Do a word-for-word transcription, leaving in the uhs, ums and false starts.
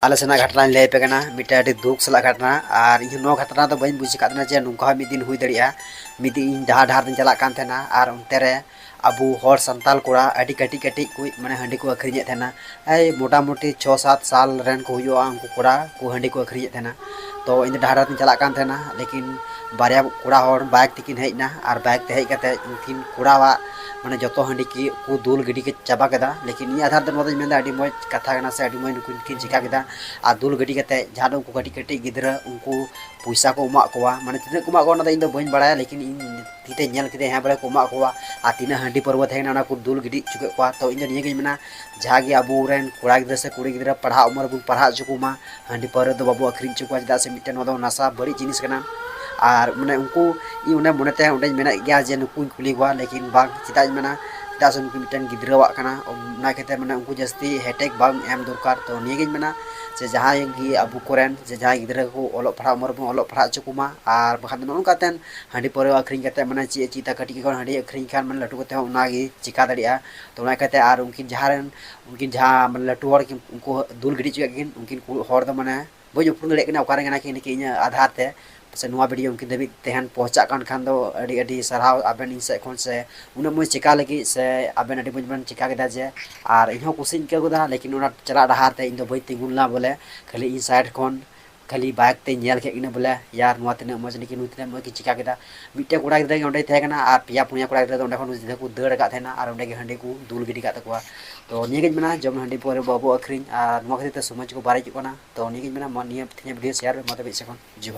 ᱟᱞᱮ ᱥᱮᱱᱟᱜ ᱜᱷᱟᱴᱱᱟᱧ ᱞᱟᱹᱭ ᱟᱯᱮ ᱠᱟᱱᱟ, ᱢᱤᱫᱴᱮᱱ ᱟᱹᱰᱤ ᱫᱩᱠ ᱥᱟᱞᱟᱜ ᱜᱷᱟᱴᱱᱟ᱾ ᱟᱨ ᱤᱧ ᱦᱚᱸ ᱱᱚᱣᱟ ᱜᱷᱟᱴᱱᱟ ᱫᱚ ᱵᱟᱹᱧ ᱵᱩᱡᱽ ᱟᱠᱟᱫ ᱛᱟᱦᱮᱱᱟ ᱡᱮ ᱱᱚᱝᱠᱟ ᱦᱚᱸ ᱢᱤᱫ ᱫᱤᱱ ᱦᱩᱭ ᱫᱟᱲᱮᱭᱟᱜᱼᱟ᱾ ᱢᱤᱫ ᱫᱤᱱ ᱤᱧ ᱰᱟᱦᱟᱨ ᱰᱟᱦᱟᱨ ᱛᱮᱧ ᱪᱟᱞᱟᱜ ᱠᱟᱱ ᱛᱟᱦᱮᱱᱟ, ᱟᱨ ᱚᱱᱛᱮ ᱨᱮ ᱟᱵᱚ ᱦᱚᱲ ᱥᱟᱱᱛᱟᱲ ᱠᱚᱲᱟ ᱟᱹᱰᱤ ᱠᱟᱹᱴᱤᱡ ᱠᱟᱹᱴᱤᱡ ᱠᱚ ᱢᱟᱱᱮ ᱦᱟᱺᱰᱤ ᱠᱚ ᱟᱹᱠᱷᱨᱤᱧᱮᱫ ᱛᱟᱦᱮᱱᱟ᱾ ᱮᱭ ᱢᱚᱴᱟᱢᱩᱴᱤ ᱪᱷᱚ ᱥᱟᱛ ᱥᱟᱞ ᱨᱮᱱ ᱠᱚ ᱦᱩᱭᱩᱜᱼᱟ, ᱩᱱᱠᱩ ᱠᱚᱲᱟ ᱠᱚ ᱦᱟᱺᱰᱤ ᱠᱚ ᱟᱹᱠᱷᱨᱤᱧᱮᱫ ᱛᱟᱦᱮᱱᱟ᱾ ᱛᱚ ᱤᱧ ᱫᱚ ᱰᱟᱦᱟᱨ ᱰᱟᱦᱟᱨ ᱛᱮᱧ ᱪᱟᱞᱟᱜ ᱠᱟᱱ ᱛᱟᱦᱮᱱᱟ, ᱞᱮᱠᱤᱱ ᱵᱟᱨᱭᱟ ᱠᱚᱲᱟ ᱦᱚᱲ ᱵᱟᱭᱤᱠ ᱛᱮᱠᱤᱱ ᱦᱮᱡ ᱮᱱᱟ, ᱟᱨ ᱵᱟᱭᱤᱠ ᱛᱮ ᱦᱮᱡ ᱠᱟᱛᱮ ᱩᱱᱠᱤᱱ ᱠᱚᱲᱟᱣᱟᱜ ᱢᱟᱱᱮ ᱡᱚᱛᱚ ᱦᱟᱺᱰᱤ ᱠᱤ ᱠᱚ ᱫᱩᱞ ᱜᱤᱰᱤ ᱠᱮᱫ ᱪᱟᱵᱟ ᱠᱮᱫᱟ᱾ ᱞᱮᱠᱤᱱ ᱤᱧ ᱟᱫᱷᱟᱨ ᱫᱚ ᱱᱚᱣᱟ ᱫᱚᱧ ᱢᱮᱱᱫᱟ ᱟᱹᱰᱤ ᱢᱚᱡᱽ ᱠᱟᱛᱷᱟ ᱠᱟᱱᱟ ᱥᱮ ᱟᱹᱰᱤ ᱢᱚᱡᱽ ᱱᱩᱠᱤᱱ ᱠᱤᱱ ᱪᱤᱠᱟ ᱠᱮᱫᱟ᱾ ᱟᱨ ᱫᱩᱞ ᱜᱤᱰᱤ ᱠᱟᱛᱮ ᱡᱟᱦᱟᱸ ᱫᱚ ᱩᱱᱠᱩ ᱠᱟᱹᱴᱤᱡ ᱠᱟᱹᱴᱤᱡ ᱜᱤᱫᱽᱨᱟᱹ ᱩᱱᱠᱩ ᱯᱚᱭᱥᱟ ᱠᱚ ᱮᱢᱟᱜ ᱠᱚᱣᱟ, ᱢᱟᱱᱮ ᱛᱤᱱᱟᱹᱜ ᱠᱚ ᱮᱢᱟᱜ ᱠᱚᱣᱟ ᱚᱱᱟ ᱫᱚ ᱤᱧ ᱫᱚ ᱵᱟᱹᱧ ᱵᱟᱲᱟᱭᱟ, ᱞᱮᱠᱤᱱ ᱤᱧ ᱛᱤ ᱛᱮ ᱧᱮᱞ ᱠᱮᱫᱟᱹᱧ, ᱦᱮᱸ ᱵᱚᱞᱮ ᱠᱚ ᱮᱢᱟᱜ ᱠᱚᱣᱟ᱾ ᱟᱨ ᱛᱤᱱᱟᱹᱜ ᱦᱟᱺᱰᱤ ᱯᱟᱹᱨᱣᱟᱹ ᱛᱟᱦᱮᱸ ᱠᱟᱱᱟ ᱚᱱᱟ ᱠᱚ ᱫᱩᱞ ᱜᱤᱰᱤ ᱦᱚᱪᱚ ᱠᱮᱫ ᱠᱚᱣᱟ᱾ ᱛᱚ ᱤᱧ ᱫᱚ ᱱᱤᱭᱟᱹ ᱜᱤᱧ ᱢᱮᱱᱟ, ᱡᱟᱦᱟᱸ ᱜᱮ ᱟᱵᱚ ᱨᱮᱱ ᱠᱚᱲᱟ ᱜᱤᱫᱽᱨᱟᱹ ᱥᱮ ᱠᱩᱲᱤ ᱜᱤᱫᱽᱨᱟᱹ ᱯᱟᱲᱦᱟᱜ ᱩᱢᱮᱨ ᱨᱮᱵᱚᱱ ᱯᱟᱲᱦᱟᱜ ᱦᱚᱪᱚ ᱠᱚᱢᱟ, ᱦᱟᱺᱰᱤ ᱯᱟᱹᱣᱨᱟᱹ ᱫᱚ ᱵᱟᱵᱚ ᱟᱹᱠᱷᱨᱤᱧ ᱦᱚᱪᱚ ᱠᱚᱣᱟ, ᱪᱮᱫᱟᱜ ᱥᱮ ᱢᱤᱫᱴᱮᱱ ᱱᱚᱣᱟ ᱫᱚ ᱱᱟᱥᱟ ᱵᱟᱹᱲᱤᱡ ᱡᱤᱱᱤᱥ ᱠᱟᱱᱟ᱾ ᱟᱨ ᱢᱟᱱᱮ ᱩᱱᱠᱩ ᱤᱧ ᱚᱸᱰᱮ ᱢᱚᱱᱮᱛᱮ ᱚᱸᱰᱮᱧ ᱢᱮᱱᱮᱫ ᱜᱮᱭᱟ ᱡᱮ ᱱᱩᱠᱩᱧ ᱠᱩᱞᱤ ᱠᱚᱣᱟ, ᱞᱮᱠᱤᱱ ᱵᱟᱝ, ᱪᱮᱫᱟᱜ ᱤᱧ ᱢᱮᱱᱟ, ᱪᱮᱫᱟᱜ ᱥᱮ ᱱᱩᱠᱩ ᱢᱤᱫᱴᱮᱱ ᱜᱤᱫᱽᱨᱟᱹᱣᱟᱜ ᱠᱟᱱᱟ, ᱚᱱᱟ ᱠᱷᱟᱹᱛᱤᱨ ᱢᱟᱱᱮ ᱩᱱᱠᱩ ᱡᱟᱹᱥᱛᱤ ᱦᱮᱴᱮᱠ ᱵᱟᱝ ᱮᱢ ᱫᱚᱨᱠᱟᱨ᱾ ᱛᱚ ᱱᱤᱭᱟᱹᱜᱤᱧ ᱢᱮᱱᱟ ᱡᱮ ᱡᱟᱦᱟᱸᱭ ᱜᱮ ᱟᱵᱚ ᱠᱚᱨᱮᱱ ᱡᱮ ᱡᱟᱦᱟᱸᱭ ᱜᱤᱫᱽᱨᱟᱹ ᱠᱚ ᱚᱞᱚᱜ ᱯᱟᱲᱦᱟᱜ ᱩᱢᱮᱨ ᱨᱮᱵᱚᱱ ᱚᱞᱚᱜ ᱯᱟᱲᱦᱟᱜ ᱦᱚᱪᱚ ᱠᱚᱢᱟ, ᱟᱨ ᱵᱟᱠᱷᱟᱱ ᱫᱚ ᱱᱚᱜᱼᱚ ᱱᱚᱝᱠᱟ ᱛᱮ ᱦᱟᱺᱰᱤ ᱯᱟᱹᱣᱨᱟᱹ ᱟᱹᱠᱷᱨᱤᱧ ᱠᱟᱛᱮ ᱢᱟᱱᱮ ᱪᱮᱫ ᱮ ᱪᱮᱫᱟ, ᱠᱟᱹᱴᱤᱡ ᱠᱷᱚᱱ ᱦᱟᱺᱰᱤ ᱟᱹᱠᱷᱨᱤᱧ ᱠᱷᱟᱱ ᱢᱟᱱᱮ ᱞᱟᱹᱴᱩ ᱠᱟᱛᱮ ᱦᱚᱸ ᱚᱱᱟᱜᱮ ᱪᱤᱠᱟ ᱫᱟᱲᱮᱭᱟᱜᱼᱟ᱾ ᱛᱚ ᱚᱱᱟ ᱤᱭᱠᱟᱹᱛᱮ ᱟᱨ ᱩᱱᱠᱤᱱ ᱡᱟᱦᱟᱸ ᱨᱮᱱ ᱩᱱᱠᱤᱱ ᱡᱟᱦᱟᱸ ᱢᱟᱱᱮ ᱞᱟᱹᱴᱩ ᱦᱚᱲ ᱠᱤᱱ ᱩᱱᱠᱩ ᱫᱩᱞ ᱜᱤᱰᱤ ᱦᱚᱪᱚ ᱠᱮᱫ ᱠᱤᱱ, ᱩᱱᱠᱤᱱ ᱠᱚ ᱦᱚᱲ ᱫᱚ ᱢᱟᱱᱮ ᱵᱟᱹᱧ ᱩᱯᱨᱩᱢ ᱫᱟᱲᱮᱭᱟᱜ ᱠᱟᱱᱟ ᱚᱠᱟᱨᱮ ᱠᱟᱱᱟ ᱠᱤᱱ, ᱱᱤᱠᱤ ᱤᱧᱟᱹᱜ ᱟᱫᱷᱟᱨ ᱛᱮ ᱥᱮ ᱱᱚᱣᱟ ᱵᱷᱤᱰᱤᱭᱳ ᱩᱱᱠᱤᱱ ᱫᱷᱟᱹᱵᱤᱡ ᱛᱟᱦᱮᱱ ᱯᱚᱦᱚᱸᱪᱟᱜ ᱠᱟᱱ ᱠᱷᱟᱱ ᱫᱚ ᱟᱹᱰᱤ ᱟᱹᱰᱤ ᱥᱟᱨᱦᱟᱣ ᱟᱵᱮᱱ ᱤᱧ ᱥᱮᱫ ᱠᱷᱚᱱ, ᱥᱮ ᱩᱱᱟᱹᱜ ᱢᱚᱡᱽ ᱪᱮᱠᱟ ᱞᱟᱹᱜᱤᱫ, ᱥᱮ ᱟᱵᱮᱱ ᱟᱹᱰᱤ ᱢᱚᱡᱽ ᱵᱮᱱ ᱪᱮᱠᱟ ᱠᱮᱫᱟ ᱡᱮ, ᱟᱨ ᱤᱧ ᱦᱚᱸ ᱠᱩᱥᱤᱧ ᱟᱹᱭᱠᱟᱹᱣ ᱠᱮᱫᱟ, ᱞᱮᱠᱤᱱ ᱚᱱᱟ ᱪᱟᱞᱟᱜ ᱰᱟᱦᱟᱨ ᱛᱮ ᱤᱧ ᱫᱚ ᱵᱟᱹᱧ ᱛᱤᱸᱜᱩ ᱞᱮᱱᱟ ᱵᱚᱞᱮ, ᱠᱷᱟᱹᱞᱤ ᱤᱧ ᱥᱟᱭᱤᱰ ᱠᱷᱚᱱ ᱠᱷᱟᱹᱞᱤ ᱵᱟᱭᱤᱠ ᱛᱮᱧ ᱧᱮᱞ ᱠᱮᱫ ᱠᱤᱱᱟ ᱵᱚᱞᱮ, ᱭᱟᱨ ᱱᱚᱣᱟ ᱛᱤᱱᱟᱹᱜ ᱢᱚᱡᱽ, ᱞᱮᱠᱤᱱ ᱱᱩᱭ ᱛᱤᱱᱟᱹᱜ ᱢᱚᱡᱽ ᱠᱤᱱ ᱪᱮᱠᱟ ᱠᱮᱫᱟ᱾ ᱢᱤᱫᱴᱮᱱ ᱠᱚᱲᱟ ᱜᱤᱫᱽᱨᱟᱹ ᱜᱮ ᱚᱸᱰᱮᱭ ᱛᱟᱦᱮᱸ ᱠᱟᱱᱟ ᱟᱨ ᱯᱮᱭᱟ ᱯᱩᱱᱭᱟ ᱠᱚᱲᱟ ᱜᱤᱫᱽᱨᱟᱹ ᱫᱚ ᱚᱸᱰᱮ ᱠᱷᱚᱱ ᱡᱩᱫᱟᱹ ᱠᱚ ᱫᱟᱹᱲ ᱟᱠᱟᱫ ᱛᱟᱦᱮᱱᱟ ᱟᱨ ᱚᱸᱰᱮ ᱜᱮ ᱦᱟᱺᱰᱤ ᱠᱚ ᱫᱩᱞ ᱜᱤᱰᱤ ᱠᱟᱜ ᱛᱟᱠᱚᱣᱟ᱾ ᱛᱚ ᱱᱤᱭᱟᱹᱜᱤᱧ ᱢᱮᱱᱟ, ᱡᱮᱢᱚᱱ ᱦᱟᱺᱰᱤ ᱯᱟᱹᱣᱨᱟᱹ ᱵᱟᱵᱚ ᱟᱹᱠᱷᱨᱤᱧ, ᱟᱨ ᱱᱚᱣᱟ ᱠᱷᱟᱹᱛᱤᱨ ᱛᱮ ᱥᱚᱢᱟᱡᱽ ᱠᱚ ᱵᱟᱹᱲᱤᱡᱚᱜ ᱠᱟᱱᱟ᱾ ᱛᱚ ᱱᱤᱭᱟᱹᱜᱤᱧ ᱢᱮᱱᱟ, ᱢᱟ ᱱᱤᱭᱟᱹ ᱛᱮᱦᱮᱧᱟᱜ ᱵᱷᱤᱰᱤᱭᱳ ᱥᱮᱭᱟᱨ ᱢᱮ, ᱢᱟ ᱛᱚᱵᱮ ᱤᱧ ᱥᱮᱫ ᱠᱷᱚᱱ ᱡᱚᱦᱟᱨ᱾